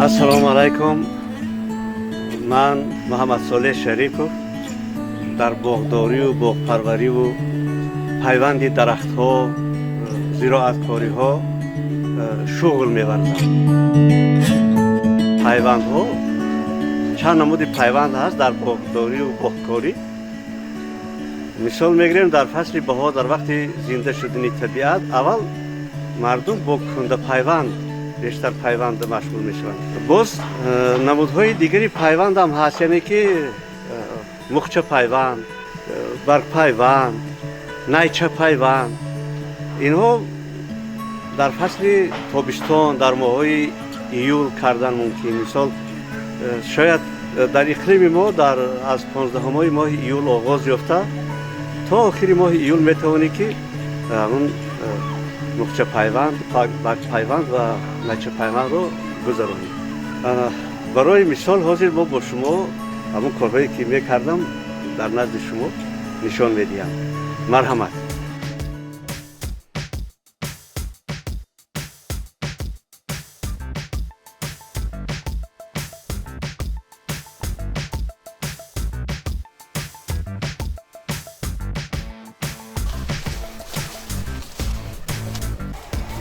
Ассалому алайкум. Ман Муҳаммад Солеҳ Шарипов, дар боғдорию боғпарвариву пайванди дарахтҳо, зироаткориҳо шуғл меварзам. Пайвандҳо, чанд намуди пайванд ҳаст дар боғдорию боғкорӣ. Мисол мегирем, дар фасли баҳор, дар вақти зинда шудани табиат, аввал мардум бо кундапайванд бештар пайванд машғул мешаванд. Боз намудҳои дигари пайвандам ҳаст, яъне ки мухча пайванд, баргпайванд, найча пайванд. Инҳо дар фасли тобистон, дар моҳҳои июл кардан мумкин. Мисол, шояд дар иқлими мо дар аз 15-ҳумои моҳи июл оғоз ёфта то охири моҳи июл метавонӣ ки ҳамун мухчапайванд, баргпайванд ва найчапайвандро гузаронӣ. Барои мисол, ҳозир мо бо шумо ҳамун корҳое ки мекардам, дар назди шумо нишон медиҳам. Марҳамат.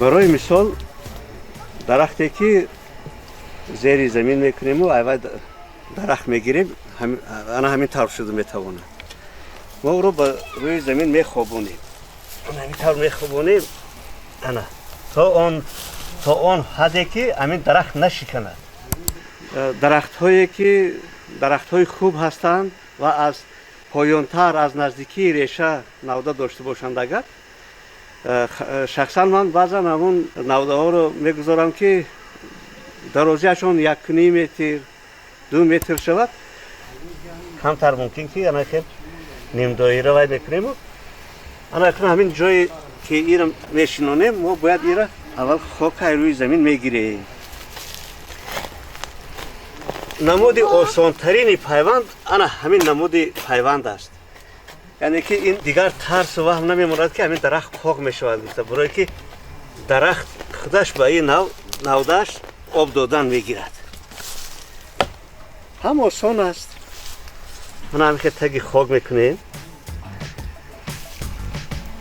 Барои мисол, дарахте ки зери замин мекунему, айвай дарахт мегирем, ана ҳамин тавр шуда метавонад. Мо ӯро ба рӯи замин мехобонем, ҳамин тавр мехобонем, ана то он ҳадде ки ҳамин дарахт нашиканад. Дарахтҳое ки дарахтҳои хуб ҳастанд ва аз поёнтар, аз наздикии реша навда дошта бошанд, агар шахсан ман баъзан ҳамун навдаҳоро мегузорам ки дарозиашон 1.5 метр, 2 метр шавад, камтар мумкин ки ана хел нимдоира вай мекунему. Ана акнун ҳамин ҷое ки ира мешинонем, мо бояд ира аввал хока рӯи замин мегирем. Намуди осонтарини пайванд ана ҳамин намуди пайванд аст, яъне ки ин дигар тарсу ваҳм намемонад ки ҳамин дарахт қоқ мешавад гуфта, барое ки дарахт худаш ба ин навдааш об додан мегирад. Ҳам осон аст. Ана ҳамин хел таги хок мекунем,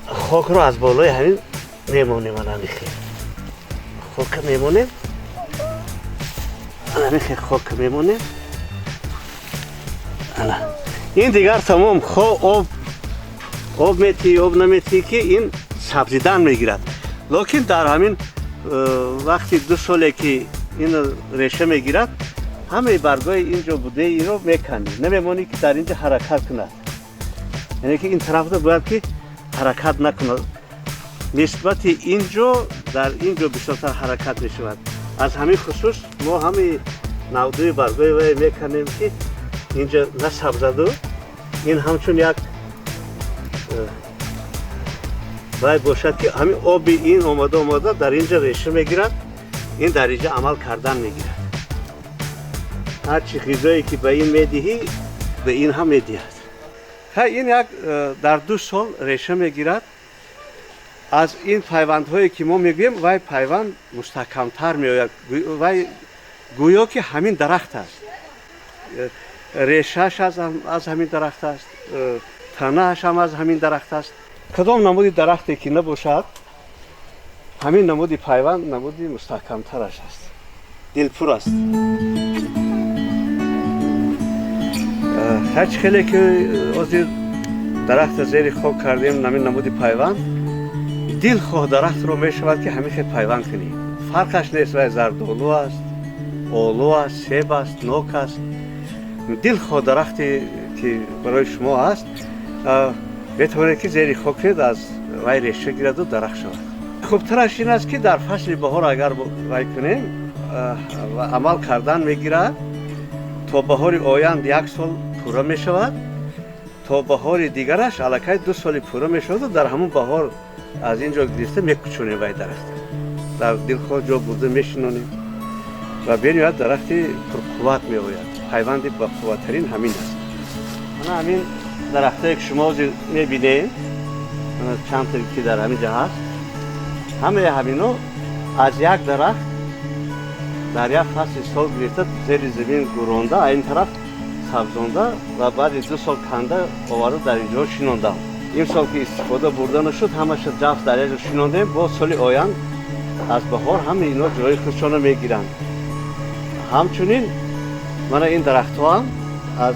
хокро аз болои ҳамин мемонем, ана ҳамин хел хока мемонем, ана ҳамин хел хока мемонем. Ана ин дигар тамом. Хо об метиҳӣ, об наметиҳӣ, ки ин сабзидан мегирад. Лекин дар ҳамин вақти 2 соле ки ин реша мегирад, ҳамаи баргои инҷо будаи инро меканӣ, намемонӣ ки дар инҷо ҳаракат кунад. Яъне ки ин тарафда бояд ки ҳаракат накунад. Нисбати инҷо дар инҷо бисёртар ҳаракат мешавад. Аз ҳамин хусус мо ҳамаи навдуи баргои вай меканем, ки инҷо насабзаду ин ҳамчун як вай бошад, ки ҳамин оби ин омада омада дар инҷа реша мегирад, ин дар инҷа амал кардан мегирад. Ҳарчи ғизое ки ба ин медиҳӣ, ба ин ҳам медиҳад. Ха, ин як дар 2 сол реша мегирад. Аз ин пайвандҳое ки мо мегӯем, вай пайванд мустаҳкамтар меояд. Вай гӯё ки ҳамин дарахт аст, решааш аз ҳамин дарахт аст, танааш ҳам аз ҳамин дарахт аст. Кадом намуди дарахте ки набошад, ҳамин намуди пайванд намуди мустаҳкамтараш аст, дилпур аст. Ҳарчи хеле ки ҳозир дарахтро зери хок кардем, ҳамин намуди пайванд, дилхоҳ дарахтро мешавад ки ҳамин хел пайванд кунӣ, фарқаш нест. Вай зардолу аст, олу аст, себ аст, нок аст, дилхоҳ дарахте ки барои шумо аст, метавонед ки зери хок кунед, аз вай реша гираду дарахт шавад. Хубтараш ин аст, ки дар фасли баҳор агар вай кунем, амал кардан мегирад, то баҳори оянд як сол пурра мешавад, то баҳори дигараш аллакай 2 соли пурра мешаваду дар ҳамун баҳор аз ин ҷо гирифта мекучонем, вай дарахта дар дилхоҳ ҷо бурда мешинонем ва бениҳоят дарахти пурқувват меояд. Пайванди бақувваттарин ҳамин аст. Ана ҳамин дарахтое ки шумо ҳозир мебинед, чанд ки дар ҳамин ҷа ҳаст, ҳамаи ҳамино аз як дарахт. Дар як фасли сол гирифта, зери замин гуронда, ин тараф сабзонда ва баъди 2 сол канда оварда, дар инҷо шинондам. Имсол ки истифода бурда нашуд, ҳамаша ҷаф дар як ҷо шинондем. Боз соли оянд аз баҳор ҳама ино ҷои худшонро мегиранд. Ҳамчунин мана ин дарахтҳоам аз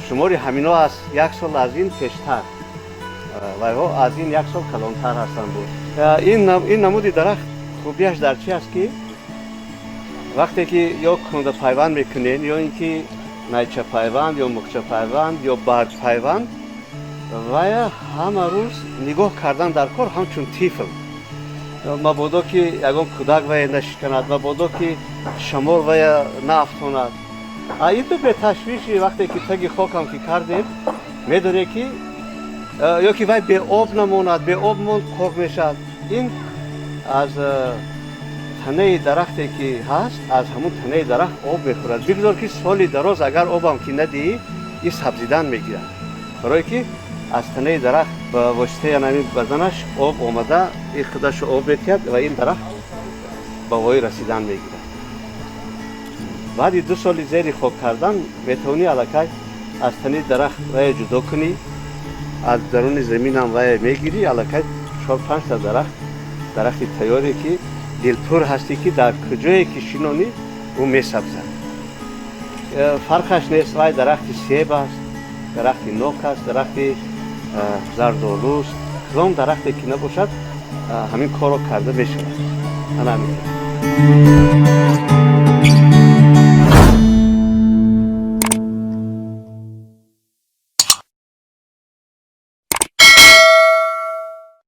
шумори ҳамино аст, як сол аз ин пештар вайҳо аз ин як сол калонтар ҳастанд. Буд ин намуди дарахт. Хубияш дар чи аст, ки вақте ки ё кунда пайванд мекунед, ё ин ки найча пайванд, ё мухча пайванд, ё барг пайванд, вая ҳама рӯз нигоҳ кардан дар кор, ҳамчун тифл. Мабодо ки ягон кӯдак вая нашиканад, мабодо ки шамол вая наафтонад. А ин ту беташвиши, вақте ки таги хокам ки кардем, медоне ки ё ки вай беоб намонад. Беоб монд, хок мешавад. Ин аз танаи дарахте ки ҳаст, аз ҳамун танаи дарахт об мехӯрад. Бигзор ки соли дароз агар обам ки надиҳӣ, ин сабзидан мегирад, барое ки аз танаи дарахт ба воситаи анами баданаш об омада, ин худашо об метиҳад ва ин дарахт ба воя расидан мегирад. Баъди 2 соли зери хок кардан метавонӣ аллакай аз танаи дарахт вая ҷудо кунӣ, аз даруни заминам вая мегирӣ. Аллакай чор панҷта дарахт, дарахти тайёре, ки дилпур ҳастӣ, ки дар куҷое ки шинонӣ, ӯ месабзад. Фарқаш нест, вай дарахти себ аст, дарахти нок аст, дарахти зардолуст, кадом дарахте ки набошад, ҳамин корро карда мешавад. Ана ҳамин.